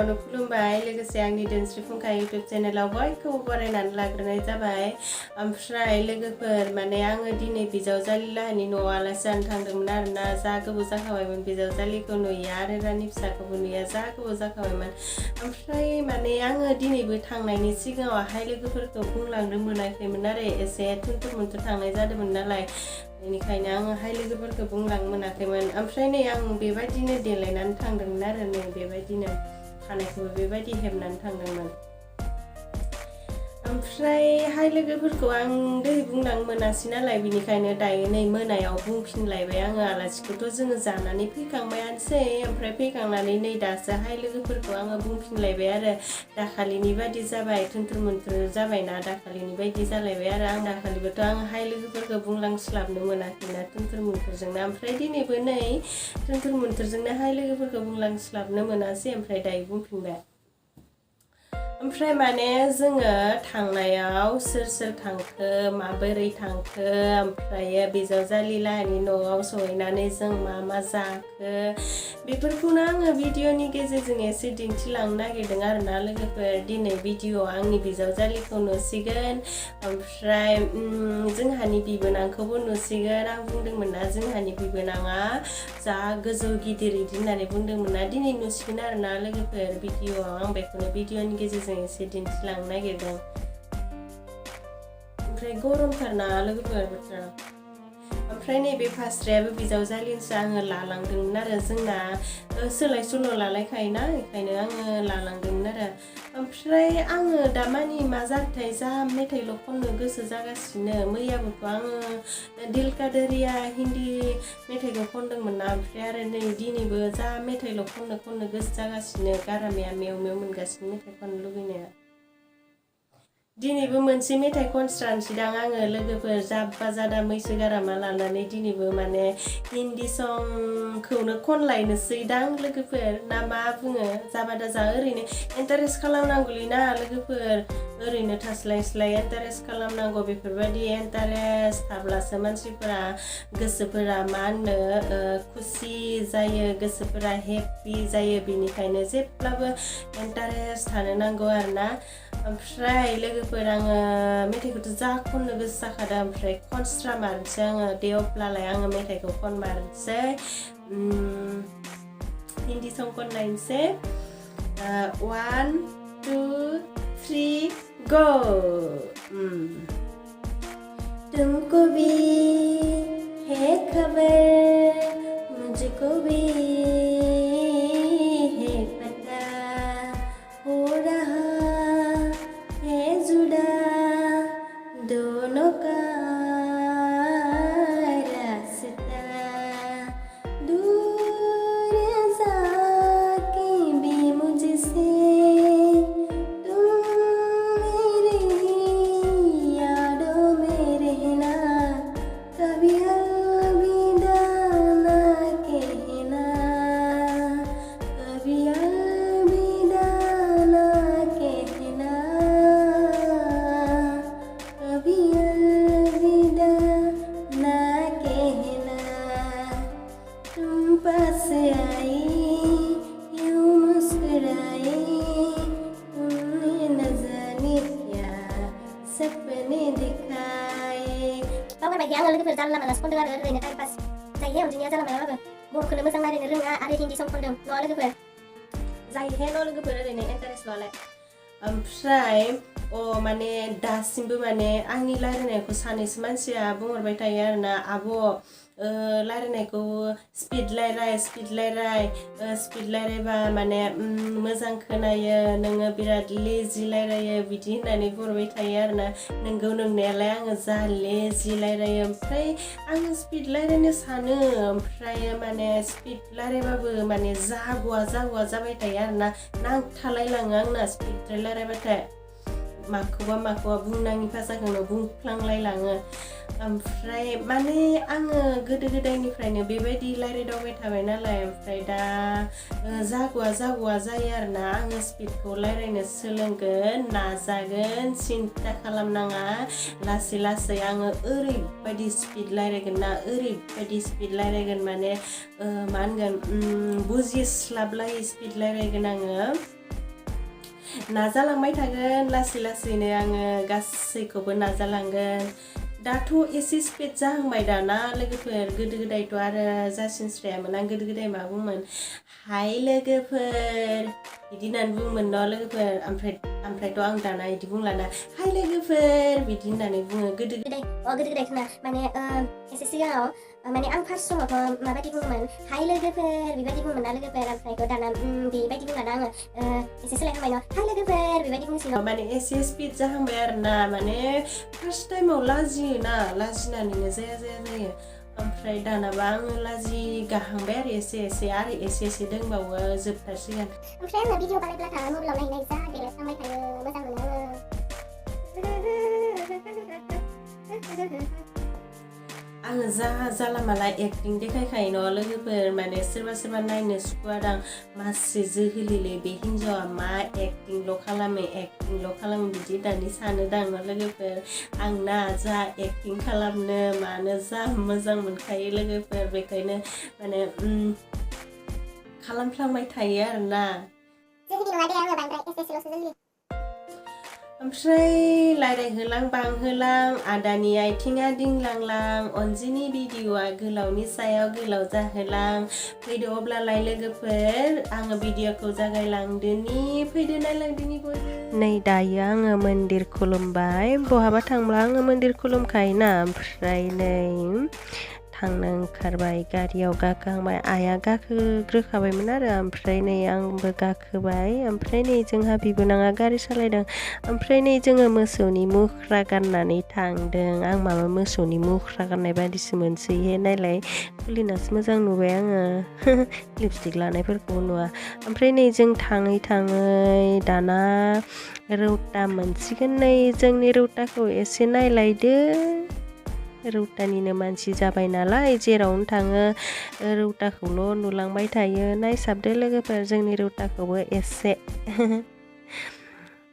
गिबियावनो खुलुमबाय लोगोसे आंनि दोनस्रि फुंखा YouTube चेनेलाव बयखौबो बरायनानै लाग्रोनाय जाबाय। ओमफ्राय लोगोफोर माने आङो दिनै बिजावजालि लाहानि न'आव आलासि जानो थांदोंमोन आरोना। जा गोबाव जाखाबायमोन बिजावजालिखौ नुयिया आरो रानि फिसाखौबो नुयिया जा गोबाव जाखाबायमोन। ओमफ्राय माने आङो दिनैबो थांनायनि सिगाङावहाय लोगोफोरखौ बुंलांनो मोनाखैमोन आरो एसे थुनथुर मुनथुर थांनाय जादोंमोन नालाय। बेनिखायनो आङोहाय लोगोफोरखौ बुंलांनो मोनाखैमोन। ओमफ्राय नै आं बेबायदिनो देलायनानै थांदोंमोन आरो नै बेबायदिनो खानायखौबो बेबायदि हेबनानै थांदोंमोन। ओमफ्रायहाय लोगोफोरखौ आं दै बुंलांनो मोनासै नालाय बिनिखायनो दायो नै मोनायाव बुंफिनलायबाय आङो। आलासिखौथ' जोङो जानानै फैखांबायानोसै, ओमफ्राय फैखांनानै नै दासोहाय लोगोफोरखौ आङो बुंफिनलायबाय आरो दाखालिनि बायदि जाबाय, थुनथुर मुनथुर जाबायना दाखालिनि बायदि जालायबाय आरो आं दाखालिबोथ' आङोहाय लोगोफोरखौ बुंलांस्लाबनो मोनाखैना थुनथुर मुनथुरजोंनो। ओमफ्राय दिनैबो नै थुनथुर मुनथुरजोंनोहाय लोगोफोरखौ बुंलांस्लाबनो मोनासै, ओमफ्राय दायो बुंफिनबाय। ओमफ्राय माने जोङो थांनायाव सोर सोर थांखो, माबोरै थांखो, ओमफ्रायो बिजावजालि लाहानि न'आव सहैनानै जों मा मा जाखो, बेफोरखौनो आङो भिडिअनि गेजेरजों एसे दिन्थिलांनो नागिरदों आरोना लोगोफोर। दिनै भिडिअआव आंनि बिजावजालिखौ नुसिगोन, ओमफ्राय जोंहानि बिबोनांखौबो नुसिगोन। आं बुंदोंमोन ना जोंहानि बिबोनाङा जा गोजौ गिदिर इदि होननानै बुंदोंमोन ना, दिनै नुसिगोन आरोना लोगोफोर भिडिअआव। आं बेखौनो भिडिअनि गेजेरजों एसे दिन्थिलांनो नागिरदों। ओमफ्राय गरमथारना लोगोफोर बोथोरा। ओमफ्राय नैबे फास्रायाबो बिजावजालिनिसो आङो लालांदोंमोन आरो। जोंना सोलाय सोल' लालायखायोना, बेखायनो आङो लालांदोंमोन आरो। ओमफ्राय आङो दामानि मा जाखोथाय जा मेथाइल' खननो गोसो जागासिनो। मैयाबोथ' आङो दिल का दरिया हिन्दी मेथाइखौ खनदोंमोन ना, ओमफ्राय आरो नै दिनैबो जा मेथाइल' खननो गोसो जागासिनो। गारामाया मेव मेव मोनगासिनो मेथाइ खननो लुगैनाया। दिनैबो मोनसे मेथाइ खनस्रानोसैदां आङो लोगोफोर, जाब्बा जादा मैसो गारामा लानानै दिनैबो माने हिन्दी संखौनो खनलायनोसैदां लोगोफोर, ना मा बुङो? जाबा दाजा ओरैनो इन्टारेस्ट खालामनांगौलै ना लोगोफोर, ओरैनो थास्लायस्लाय इन्टारेस्ट खालामनांगौ। बेफोरबायदि इन्टारेस्ट थाब्लासो मानसिफोरा गोसोफोरा मा होनो खुसि जायो, गोसोफोरा हेपि जायो। बेनिखायनो जेब्लाबो इन्टारेस्ट थानो नांगौ आरोना। ओमफ्राय लोगोफोर आङो मेथाइखौथ' जा खननो गोसो जाखादों, ओमफ्राय खनस्रा मारनोसै आङो। दे अब्लालाय आङो मेथाइखौ खनमारनोसै, हिन्दी सं खननायनोसै। 1 2 3 गो। तुमको भी है खबर, मुझको भी है पता, हो रहा है जुड़ा दोनों का रास्ता, दूर जाके भी मुझसे तुम मेरी यादों में रहना, कभी अलविदा ना कहना, कभी अलविदा ना कहना, कभी अलविदा ना कहना। तुम पास आई यूं मुस्कुराए, तुमने न जाने क्या सपने दिखाए। बावगारबायदि आङो लोगोफोर जानला मानला खनदों आरो ओरैनो टाइम पास जायो अनजिमाया जानला मानलाबाबो। बर'खौनो मोजां रायलायनो रोङा आरो हिन्दी सं खनदों न' लोगोफोर। जायोहे न' लोगोफोर ओरैनो इन्टारेस्ट लालाय। ओमफ्राय माने दासिमबो माने आंनि रायलायनायखौ सानैसो मानसिया बुंहरबाय थायो आरोना, आब' रायलायनायखौ स्पिड रायलाय, स्पिड रायलायबा माने मोजां खोनायो, नोङो बिराद लेजि रायलायो बिदि होननानै बुंहरबाय थायो आरोना। नोंगौ नोंनायालाय आङो जा लेजि रायलायो, ओमफ्राय आङो स्पिड रायलायनो सानो, ओमफ्राय माने स्पिड रायलायबाबो माने जागुआ जाबाय थायो आरोना। नांथालायलाङो आंना स्पिड रायलायबाथाय, माखौबा बुंनाङि भाषाखौनो बुंफ्लांलायलाङो। ओमफ्राय माने आङो गोदो गोदायनिफ्रायनो बेबायदि रायज्लायदावबाय थाबाय नालाय ओमफ्राय दा जागुआ जायो आरोना आङो स्पिडखौ रायज्लायनो सोलोंगोन नाजागोन सिन्था खालामनाङा लासै आङो ओरैबायदि स्पिड रायज्लायगोन ना ओरैबायदि स्पिड रायज्लायगोन माने मा होनगोन बुजिस्लाबलायै स्पिड रायज्लायगोन आङो नाजालांबाय थागोन लासैनो आङो गासैखौबो नाजालांगोन दाथ' एसे स्पिड जाहांबाय दाना लोगोफोर गोदो गोदायथ' आरो जासिनस्रायामोन आं गोदो गोदाय मा बुंमोन हाय लोगोफोर बिदि होननानै बुङोमोन न' लोगोफोर ओमफ्रायथ' आं दाना बिदि बुंलाना हाय लोगोफोर बिदि होननानै बुङो गोदो गोदाय खोना माने एसे सिगाङाव माने आं फार्स्ट समावथ' माबायदि बुङोमोन हाय लोगोफोर बेबायदि बुङोमोन ना लोगोफोर ओमफ्रायथ' दाना बेबायदि बुंलाना आङो एसे सोलायहांबाय न' हाय लोगोफोर बेबायदि बुंसिगोन माने एसे स्पिड जाहांबाय आरोना माने फार्स्ट टाइमाव लाजिनानैनो जाया ओमफ्राय दानाबा आङो गाहांबाय आरो एसे दंबावो जोबथारसिगोन ओमफ्राय आङो भिडिअ बानायब्लाथाय मबाइलाव नायनाय जा गेलेफ्लांबाय थायो मोजां मोनो आङो जाला माला एक्टिं देखायखायो न' लोगोफोर माने सोरबा नायनो सुखुवादां मासे जोहोलिलै बे हिन्जावा मा एक्टिंल' खालामो बिदि दानि सानोदां न' लोगोफोर आंना जा एक्टिं खालामनो मानो जा मोजां मोनखायो लोगोफोर बेखायनो माने खालामफ्लांबाय थायो आरोना जोहोलि नङा दे आङो बांद्राय एसेल'सो जोहोलि ओमफ्राय रायज्लायहोलां बांहोलां आदानि आथिङा दिंलांलां अनजिनि भिडिअ'आ गोलावनि सायाव गोलाव जाहोलां फैदो अब्लालाय लोगोफोर आङो भिडिअ'खौ जागायलांदोनि फैदो नायलांदोनि बयबो नै दायो आङो मन्दिर खुलुमबाय बहाबा थांब्ला आङो मन्दिर खुलुमखायोना ओमफ्राय नै थांनो ओंखारबाय गारियाव गाखोहांबाय आइया गाखोग्रोखाबायमोन आरो ओमफ्राय नै आंबो गाखोबाय ओमफ्राय नै जोंहा बिबोनाङा गारि सालायदों ओमफ्राय नै जोङो मोसौनि मुख्रा गाननानै थांदों आं माबा मोसौनि मुख्रा गाननाय बायदिसो मोनसैहे नायलाय खुलिनासो मोजां नुबाय आङो लिपस्टिक लानायफोरखौ नुवा ओमफ्राय नै जों थाङै दाना रौता मोनसिगोन नै जोंनि रौताखौ एसे नायलायदो रौतानिनो मानसि जाबाय नालाय जेरावनो थाङो रौताखौल' नुलांबाय थायो नायसाबदो लोगोफोर जोंनि रौताखौबो एसे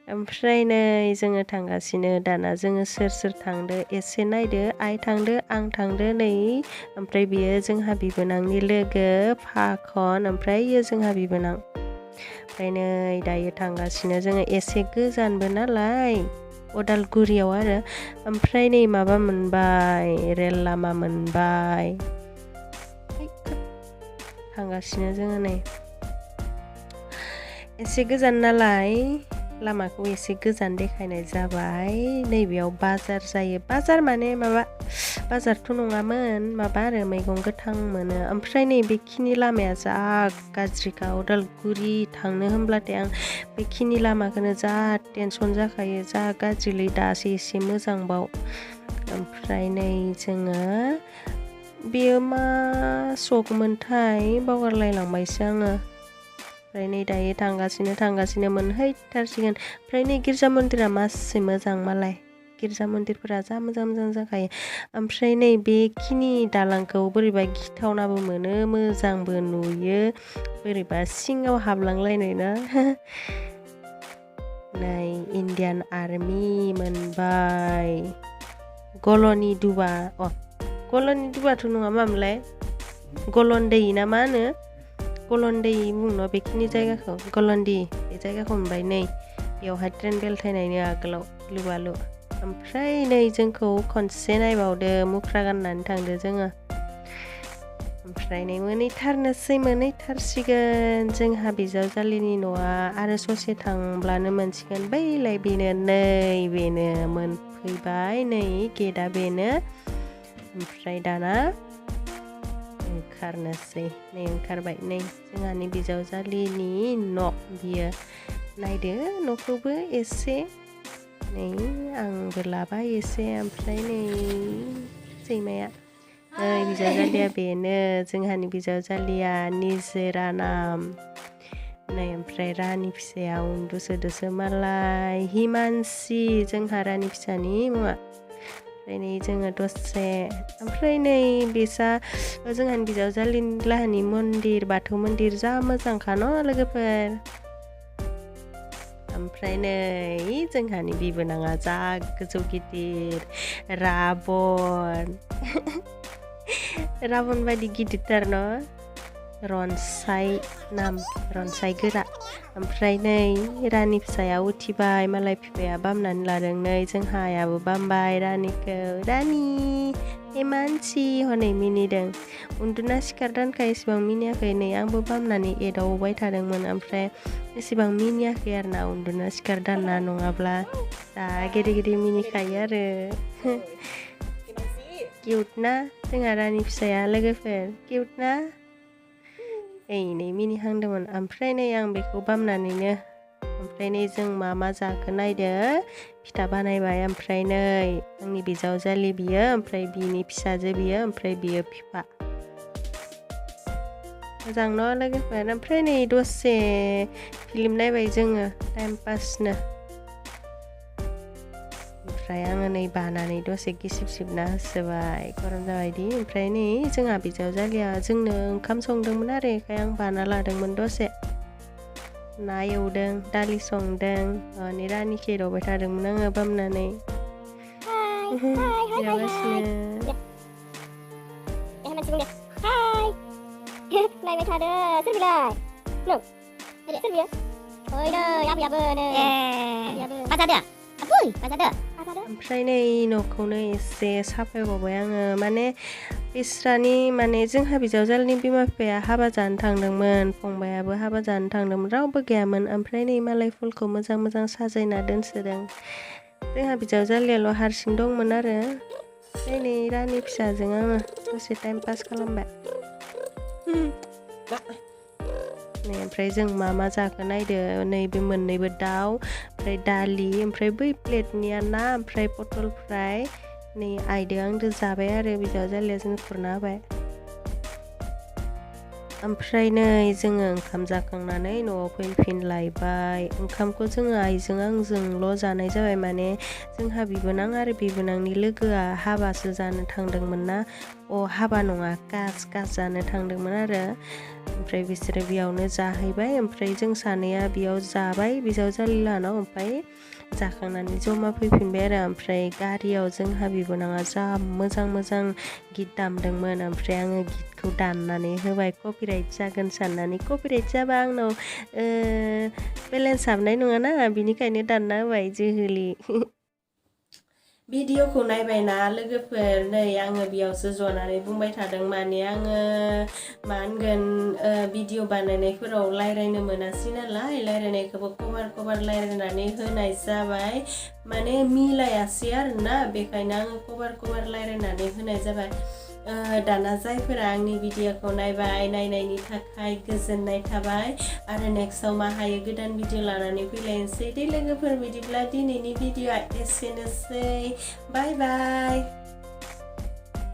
ओमफ्राय नै जोङो थांगासिनो दाना जोङो सोर थांदो एसे नायदो आइ थांदो आं थांदो नै ओमफ्राय बियो जोंहा बिबोनांनि लोगो फाखन ओमफ्राय इयो जोंहा बिबोनां ओमफ्राय नै दायो थांगासिनो जोङो एसे गोजानबो नालाय अदालगुरियाव आरो ओमफ्राय नै माबा मोनबाय रेल लामा मोनबाय थांगासिनो जोङो नै एसे गोजान नालाय लामाखौ एसे गोजान देखायनाय जाबाय नैबेयाव बाजार जायो बाजार माने माबा बाजारथ' नङामोन माबा आरो मैगं गोथां मोनो ओमफ्राय नै बेखिनि लामाया जा गाज्रिखा अदालगुरि थांनो होनब्लाथाय आं बेखिनि लामाखौनो जा टेनसन जाखायो जा गाज्रिलै दासो एसे मोजांबाव ओमफ्राय नै जोङो बेयो मा सकमोनथाय बावगारलायलांबायसो आङो ओमफ्राय नै दायो थांगासिनो मोनहैथारसिगोन ओमफ्राय नै गिर्जा मन्दिरा मासे मोजां मालाय गिर्जा मन्दिरफोरा जा मोजां जाखायो ओमफ्राय नै बेखिनि दालांखौ बोरैबा गिथावनाबो मोनो मोजांबो नुयो बोरैबा सिङाव हाबलांलायनाय ना नै इण्डियान आर्मि मोनबाय गलनि दुबाथ' नङा मामोनलाय गलन्दै ना मा होनो गलन्दै बुङो बेखिनि जायगाखौ गलन्दि बे जायगाखौ मोनबाय नै बेयावहाय ट्रेन बेलथायनायनि आगोलाव लुबालु ओमफ्राय नै जोंखौ खनसे नायबावदो मुख्रा गाननानै थांदो जोङो ओमफ्राय नै मोनहैथारसिगोन जोंहा बिजावजालिनि न'आ आरो ससे थांब्लानो मोनसिगोन बैलाय बेनो मोनफैबाय नै गेटआ बेनो ओमफ्राय दाना ओंखारनोसै नै ओंखारबाय नै जोंहानि बिजावजालिनि न' बियो नायदो न'खौबो एसे नै आंबो लाबाय एसे ओमफ्राय नै सैमाया नै बिजावजालिया बेनो जोंहानि बिजावजालिया निजोरा नाम नै ओमफ्राय रानि फिसाया उन्दुसोदोसो मालाय हिमानसि जोंहा रानि फिसानि मुङा ओमफ्राय नै जोङो दसे ओमफ्राय नै बिसा जोंहानि बिजावजालिनि लाहानि मन्दिर बाथौ मन्दिर जा मोजांखा न' लोगोफोर ओमफ्राय नै जोंहानि बिबोनाङा जा गोजौ गिदिर राबन राबन बायदि गिदिरथार न' रनसाय नाम रनसाय गोरा ओमफ्राय नै रानि फिसाया उथिबाय मालाय बिफाया बामनानै लादों नै जोंहा आयाबो बामबाय रानिखौ रानि मानसि हनै मिनिदों उन्दुना सिखारदानखाय एसेबां मिनियाखै नै आंबो बामनानै एदावबाय थादोंमोन ओमफ्राय एसेबां मिनियाखै आरो ना उन्दुना सिखारदानना नङाब्ला दा गेदे गेदे मिनिखायो आरो किउट ना जोंहा रानि फिसाया लोगोफोर किउट ना नै मिनिहांदोंमोन ओमफ्राय नै आं बेखौ बामनानैनो ओमफ्राय नै जों मा जाखो नायदो फिथा बानायबाय ओमफ्राय नै आंनि बिजावजालि बियो ओमफ्राय बिनि फिसाजो बियो ओमफ्राय बियो बिफा मोजां न' लोगोफोर ओमफ्राय नै दसे फिल्म नायबाय जोङो टाइम पासनो ओमफ्राय आङो नै बानानै दसे गिसिब सिबना होसोबाय गरम जाबायदि ओमफ्राय नै जोंहा बिजावजालिया जोंनो ओंखाम संदोंमोन आरो बेखाय आं बाना लादोंमोन दसे ना एवदों दालि संदों माने रानिखौ एदावबाय थादोंमोन आङो बामनानै एदावगासिनो नायबाय थादो सोर बिलाय नों सोर बियो ओइ नै आबैयाबो नै आबैयाबो बाजादो आबै बाजादो ओमफ्राय नै न'खौनो एसे साफायबावबाय आङो माने बिस्रानि माने जोंहा बिजावजालिनि बिमा बिफाया हाबा जानो थांदोंमोन फंबायाबो हाबा जानो थांदोंमोन रावबो गैयामोन ओमफ्राय नै मालाय फुलखौ मोजां मोजां साजायना दोनसोदों जोंहा बिजावजालियाल' हारसिं दंमोन आरो ओमफ्राय नै रानि फिसाजों आङो दसे टाइम पास खालामबाय नै ओमफ्राय जों मा जाखो नायदो नैबे मोननैबो दाउ ओमफ्राय दालि ओमफ्राय बै प्लेटनिया ना ओमफ्राय पटल फ्राय नै आइदो आंदो जाबाय आरो बिजावजालिया जों खुरना होबाय ओमफ्राय नै जोङो ओंखाम जाखांनानै न'आव फैफिनलायबाय ओंखामखौ जोङो आइजों आंजोंल' जानाय जाबाय माने जोंहा बिबोनां आरो बिबोनांनि लोगोआ हाबासो जानो थांदोंमोन ना हाबा नङा कास जानो थांदोंमोन आरो ओमफ्राय बिसोरो बेयावनो जाहैबाय ओमफ्राय जों सानैया बेयाव जाबाय बिजावजालि लाहानाव ओमफ्राय जाखांनानै जमा फैफिनबाय आरो ओमफ्राय गारियाव जोंहा बिबोनाङा जा मोजां गित दामदोंमोन ओमफ्राय आङो गितखौ दाननानै होबाय कपिराइट जागोन साननानै कपिराइट जाबा आंनाव बेलेन्स हाबनाय नङाना बिनिखायनो दानना होबाय जोहोलि भिडिअखौ नायबायना लोगोफोर नै आङो बेयावसो जनानै बुंबाय थादों माने आङो मा होनगोन भिडिअ बानायनायफोराव रायज्लायनो मोनासै नालाय रायज्लायनायखौबो कभार रायज्लायनानै होनाय जाबाय माने मिलायासै आरोना बेखायनो आङो कभार रायज्लायनानै होनाय जाबाय दाना जायफोरा आंनि भिडिअखौ नायबाय नायनायनि थाखाय गोजोननाय थाबाय आरो नेक्स्टआव मा हायो गोदान भिडिअ लानानै फैलायनोसै दे लोगोफोर बिदिब्ला दिनैनि भिडिअआ एसेनोसै बाय